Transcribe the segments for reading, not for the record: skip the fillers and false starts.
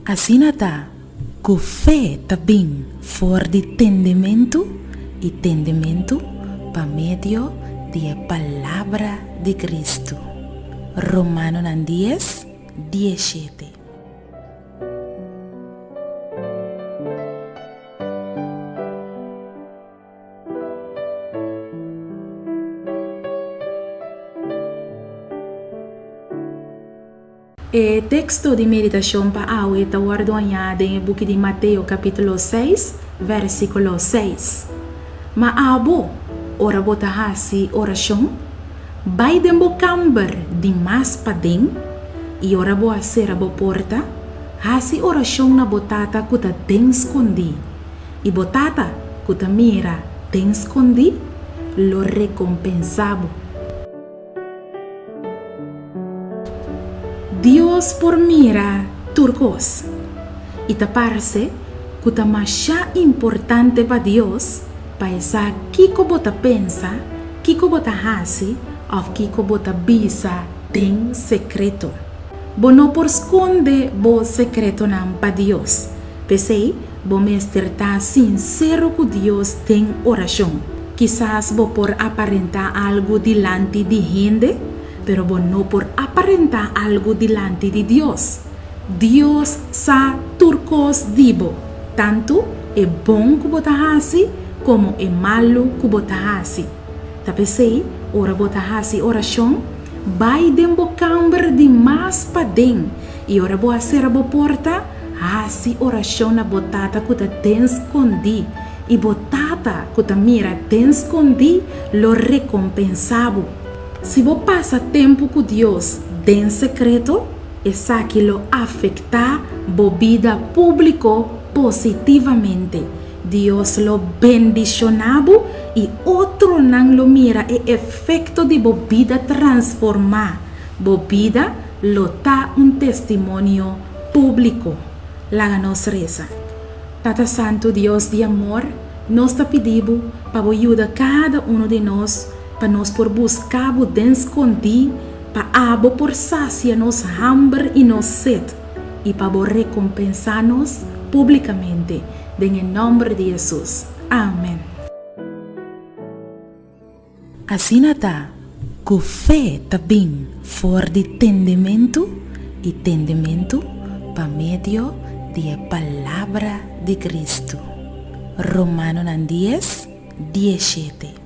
Asina ta ku fe ta bin for di tendementu i tendementu pa medio di e palabra di Kristu. Romanonan dies, diesshete. E teksto di meditashon pa awe ta wòrdu hañá den e buki di Mateo kapítulo seis, vèrsikulo seis. Ma abo, ora bo ta hasi orashon, bai den bo kamber di mas paden, i ora bo a sera bo porta, hasi orashon na bo Tata ku ta den skondí, i bo Tata ku ta mira den skondí lo rekompensá bo. Dios por mira tur kos, i ta parse ku ta masha importante pa Dios pa e sa kiko bo ta pensa, kiko bo ta hasi òf kiko bo ta bisa den sekreto. Bo no por skonde bo sekretonan pa Dios. P'esei, bo mester ta sinsero ku Dios den orashon. Kisas bo por aparentá algu dilanti di hende, pero bo no por aparentá algu dilanti di Dios. Dios sa tur kos di bo, tantu e bon ku bo ta hasi komo e malu ku bo ta hasi. Ta p'esei, ora bo ta hasi orashon, bai den bo kamber di mas paden, i ora bo a sera bo porta, Hasi orashon na bo Tata ku ta den skondí, i bo Tata ku ta mira den skondí lo rekompensá bo. Si bo pasa tempu ku Dios den sekreto, esaki lo afektá bo bida públiko positivamente. Dios lo bendishoná bo i otronan lo mira e efekto di bo bida transformá. Bo bida lo ta un testimonio públiko. Laga nos resa. Tata Santu Dios di amor, nos ta pidi Bo pa Bo yuda kada uno di nos pa nos por buska Bo den skondí, pa Abo por sasia nos hamber i nos set, i pa Bo rekompensá nos públikamente, den e nòmber di Hesus. Amen. Asina ta ku fe ta bin for di tendementu i tendementu pa medio di e palabra di Kristu. Romanonan dies, diesshete.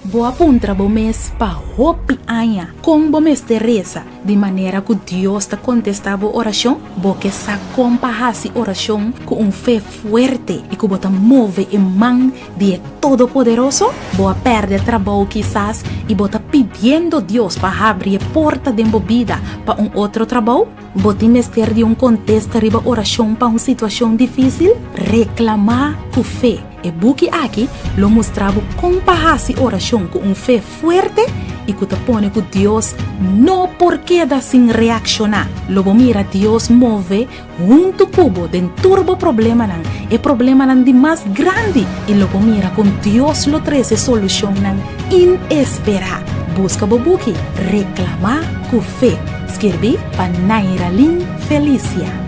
Bo a puntra bo mes pa hopi aña kon bo mester resa di manera ku Dios ta kontestá bo orashon? Bo ke sa kon pa hasi orashon ku un fe fuerte i ku bo ta move e man di e Todopoderoso? Bo a pèrdè trabou kisas i bo ta pidiendo Dios pa habri e porta den bo bida pa un otro trabou? Bo tin mester di un kontesta riba orashon pa un situashon difísil? Reklamá ku fe! E buki aki lo mustra bo kon pa hasi orashon ku un fe fuerte i ku ta pone ku Dios no por keda sin reakshoná. Lo bo mira Dios move huntu ku bo den tur bo problemanan, e problemanan di mas grandi, i lo bo mira kon Dios lo trese solushonnan inesperá. Buska bo buki Reklamá ku Fe, skirbí pa Nairalyn Felicia.